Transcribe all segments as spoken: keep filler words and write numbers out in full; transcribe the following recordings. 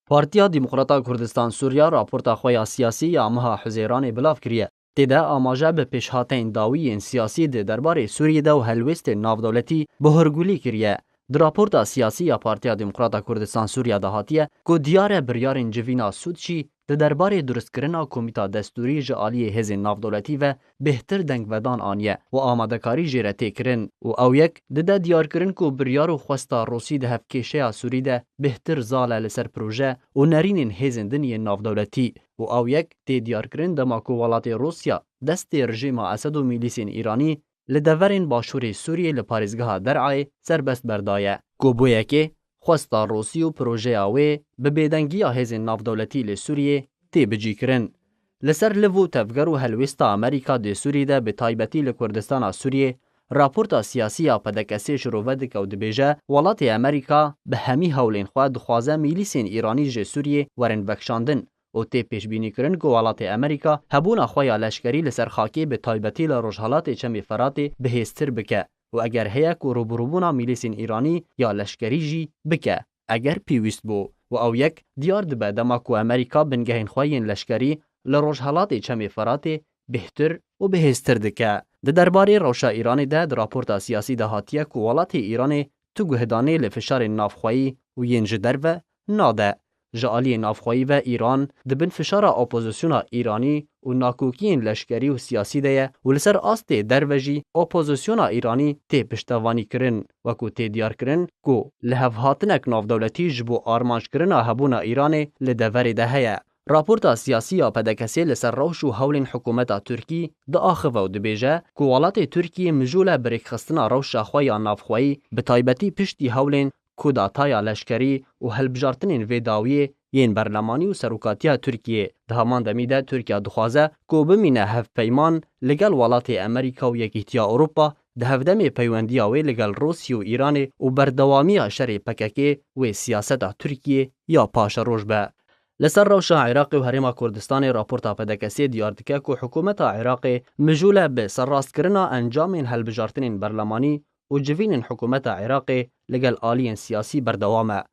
Partiya Demokrata Kurdistan Sûriya raporta xwe ya siyasî ya meha Huzeyranê bilav kiriye. Tê de amaje bi pêşhateyên dawî yên siyasî di derbarê Sûriyê de û helwêstên navdewletî bi hurgulî kiriye. Di raporta siyasî ya Partiya Demokrata Kurdistan Sûriya de hatiye ku diyar e biryarên civîna Sûd jî di derbarê durustkirina komîta destûrî ji aliyê hêzên navdewletî ve bêhtir dengvedan aniye û amadekarî jê re tê kirin û ew yek dide diyarkirin ku biryar û xwesta Rûsî di hevkêşeya Sûrî de bêhtir zal e li ser proje û nerînên hêzên din yên navdewletî û ew yek tê diyarkirin dema ku welatê Rûsya destê rejîma Esed û mîlîsên Îranî li deverên başûrê Sûriyê li parêzgeha Der'ayê serbest berdaye, ku bo yekê xwesta Rûsî û projeya wê bi bêdengiya hêzên navdewletî li Sûriyê tê bicîkirin. Li ser liv û tevger û helwêsta Amerîka di Sûrî de, bi taybetî li Kurdistana Sûriyê, raporta siyasî ya P D K S'ê şirove dike û dibêje, welatê Amerîka bi hemî hewlên xwe dixwaze mîlîsên Îranî ji Sûriyê werin vekişandin û tê pêşbînîkirin ku welatê Amerîka hebûna xwe ya leşkerî li ser xakê, bi taybetî li rojhelatê Çemê Feratê, bihêztir bike û eger heye ku rûbirûbûna mîlîsên Îranî ya leşkerî jî bike, eger pêwîst bû. Û ew yek diyar dibe dema ku Amerîka bingehên xwe yên leşkerî li rojhelatê Çemê Feratê bêhtir û bihêztir dike. Di derbarê rewşa Îranê de di raporta siyasî de hatiye ku welatê Îranê tu guhdanê li fişarên navxweyî û yên ji derve nade. Ji aliyê navxweyî ve Îran di bin fişara opozisyona Îranî û nakokiyên leşkerî û siyasî de ye û li ser astê derve jî opozisyona Îranî tê piştevanîkirin, wekû tê diyarkirin ku lihevhatinek navdewletî ji bo armanckirina hebûna Îranê li deverê de heye. Raporta siyasî ya P D K S'ê li ser rewş û hewlên hikûmeta Tirkî diaxive û dibêje ku welatê Tirkiyê mijûle bi rêkxistina rewşa xwe ya navxweyî, bi taybetî piştî hewlên kudataya leşkerî û hilbijartinên vê dawiyê yên berlemanî û serokatiya Tirkiyê. Di heman demî de Tirkiye dixwaze ku bimîne hevpeyman li gel welatê Amerîka û Yekîtiya Ewropa, di hevdemê peywendiya wê li gel Rûsya û Îranê û berdewamiya şerê P K K wê siyaseta Tirkiyê ya paşeroj be. Li ser rewşa Iraqê û Herêma Kurdistanê raporta P D K S'ê diyar dike ku hikûmeta Iraqê mijûl e bi serrastkirina encamên hilbijartinên berlemanî û civînên hikûmeta Iraqê li gel aliyên siyasî berdewam e.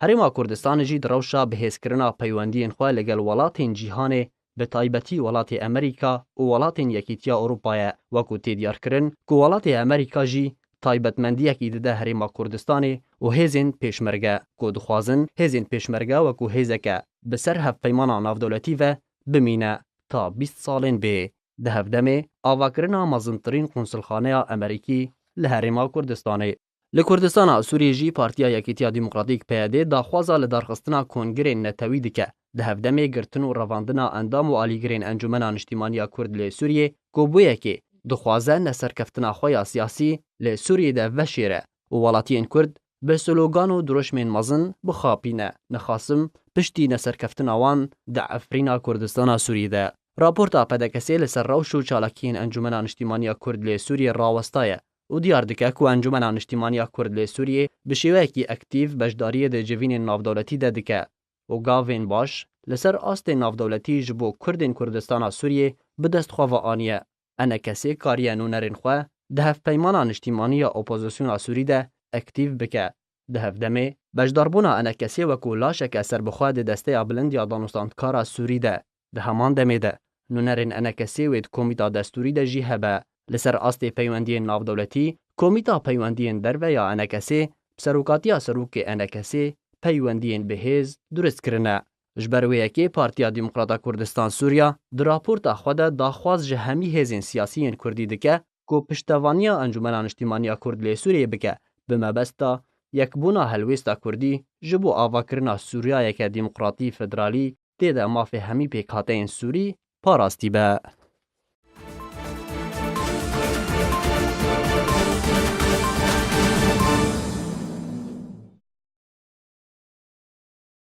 Herêma Kurdistanê jî di rewşa bihêzkirina peywendiyên xwe li gel welatên cîhanê, bi taybetî welatê Amerîka û welatên Yekîtiya Ewropa ye, wekû tê diyarkirin ku welatê Amerîka jî taybetmendiyekî dide Herêma Kurdistanê û hêzên pêşmerge, ku dixwazin hêzên pêşmerge wekû hêzeke bi ser hevpeymana navdewletî ve bimîne ta bîst salên bê. Di hevdemê avakirina mezintirîn qunsulxaneya Amerîkî li Herêma Kurdistanê. Li Kurdistana Sûriyê jî Partiya Yekîtiya Demokratîk, P Y D, daxwaza lidarxistina kongirên netewî dike. Di hevdemê girtin û revandina endam û alîgirên Encûmena Niştîmaniya Kurd lê Sûriyê, ku bûyekê dixwaze neserkeftina xwe ya siyasî li Sûriyê de veşêre û welatiyên Kurd bi slogan û dirûşmên mezin bixapîne, nexasim piştî neserkeftina wan di Efrîna Kurdistana Sûriyê de. Raporta P D K S'ê li ser rewş û çalakiyên Encûmena Niştîmaniya Kurd lê Sûriyê rawestaye û diyar dike ku Encûmena Niştîmaniya Kurd lê Sûriyê bi şêweyekî aktîf beşdariyê di civînên navdewletî de dike û gavên baş li ser astê navdewletî ji bo Kurdên Kurdistana Sûriyê bi dest xwe ve aniye. E N K S kariye nûnerên xwe di hevpeymana niştîmanî ya opozisyona Sûrî de aktîf bike. Di hevdemê, beşdarbûna E N K S wekû laşeke serbixwe di desteya bilind ya danûstandkara Sûrî de, di heman demê de nûnerên E N K S wê di komîta destûrî de jî hebe. Li ser astê peywendiyên navdewletî, Komîta Peywendiyên Derve ya E N K S bi serokatiya serokê E N K S peywendiyên bi hêz durust kirine. Ji ber wê yekê Partiya Demokrata Kurdistan Sûriya di raporta xwe de daxwaz ji hemî hêzên siyasî yên Kurdî dike ku piştevaniya Encûmena Niştîmaniya Kurd lê Sûriyê bike, bi mebesta yekbûna helwêsta Kurdî ji bo avakirina Sûriyayeke demokratî federalî tê de mafê hemî pêkhateyên Sûrî parastî be.